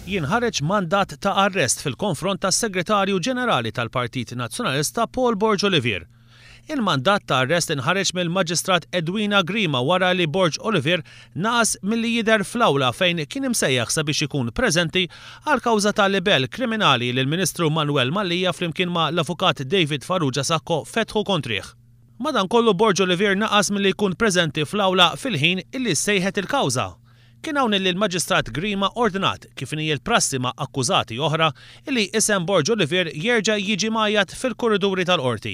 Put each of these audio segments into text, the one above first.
Jinħareġ mandat ta' arrest fil-konfront tas-Segretarju Ġenerali tal-Partit Nazzjonalista Paul Borg Olivier. Il-mandat ta' arrest inħareġ mill-Maġistrat Edwina Grima wara li Borg Olivier naqas milli jidher fl-awla fejn kien imsejjaħ sabiex ikun preżenti għall-kawża ta' libell kriminali li l-Ministru Manuel Mallia flimkien ma' l-Avukat David Farrugia Sacco fetħu kontrih. Madankollu Borg Olivier naqas milli jkun preżenti fl-awla fil-ħin illi ssejħet il-kawża. Kien hawn illi l-Maġistrat Grima ordnat, kif inhi l-prassi ma' akkużati oħra, illi isem Borg Olivier jerġa' jiġi mgħajjat fil-kuriduri tal-Qorti.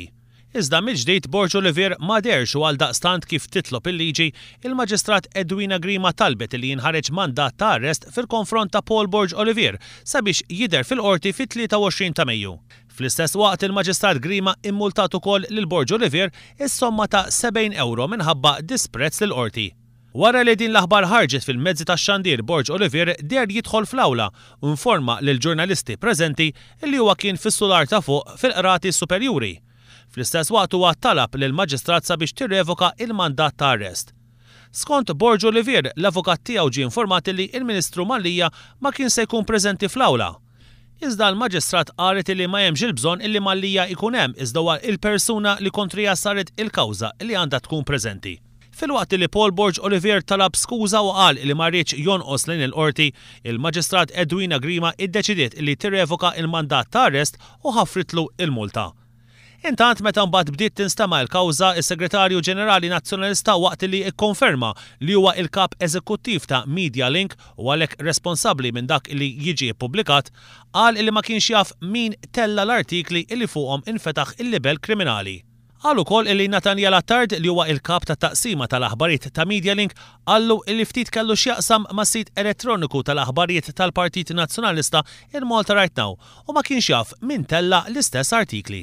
Iżda mill-ġdid Borg Olivier ma dehrx u għaldaqstant kif titlob il-liġi, il-Maġistrat Edwina Grima talbet illi jinħareġ mandat ta' arrest fil-konfront ta' Paul Borg Olivier sabiex jidher fil-Qorti fit-23 ta' Mejju. Fl-istess waqt il-Maġistrat Grima immultat ukoll lil Borg Olivier is-somma ta' 70 ewro minħabba disprezz lill-Qorti. Wara li din l-aħbar ħarġet fil-mezzi tax-xandir Borg Olivier deher jidħol fl-awla u informa lill-ġurnalisti preżenti li huwa kien fis-sular ta' fuq fil-Qrati Superjuri. Fl-istess waqt huwa talab lill-Maġistrat sabiex tirrevoka il-mandat ta' arrest. Skont Borg Olivier, l-avukat tiegħu ġie informat li l-Ministru Mallia ma kien se jkun preżenti fl-awla. Iżda l-Maġistrat qalet illi ma hemmx il-bżonn illi Mallia jkun hemm iżda huwa il-persuna li kontriha saret il-kawża li għandha tkun preżenti. Filwaqt illi Paul Borg Olivier talab skuża u qal illi ma riedx jonqos lejn il-Qorti, il-Maġistrat Edwina Grima iddeċidiet illi tirrevoka il-mandat ta' arrest u ħaffritlu il-multa. Intant meta mbagħad bdiet tinstema' l-kawża, is-Segretarju Ġenerali Nazzjonalista waqt li kkonferma li huwa il-Kap Eżekuttiv ta' Media Link u għalhekk responsabbli minn dak li jiġi ppubblikat, qal li ma kienx jaf min tella' l-artikli li fuqhom infetaħ il-libell kriminali. Qal ukoll li Nathaniel Attard li huwa il-Kap tat-Taqsima tal-Aħbarijiet ta' Media Link qallu li ftit kellu x'jaqsam mas-sit elettroniku tal-aħbarijiet tal-Partit Nazzjonalista il-Malta Right Now u ma kienx jaf min tella' l-istess artikli.